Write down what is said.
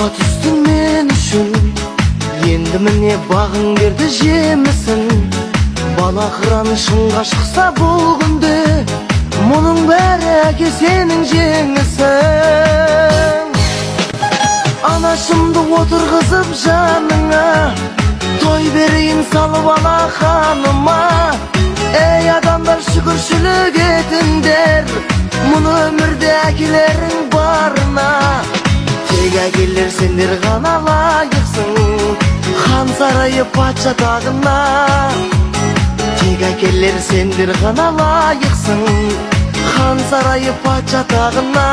Жолға түстің мен үшін, енді міне бағың берді жемісін. Бала қыран шыңға шықса бұл күнде, мұның бәрі әке сенің жеңісің. Анашымды отырғызып жаныңа, той берейін салып алақаныма. Ей, адамдар, шүкіршілік етіңдер мұны өмірде әкелерің барына. Тек әкелер сендер ғана лайықсың хан сарайы, патша тағына. Тек әкелер сендер ғана лайықсың хан сарайы, патша тағына.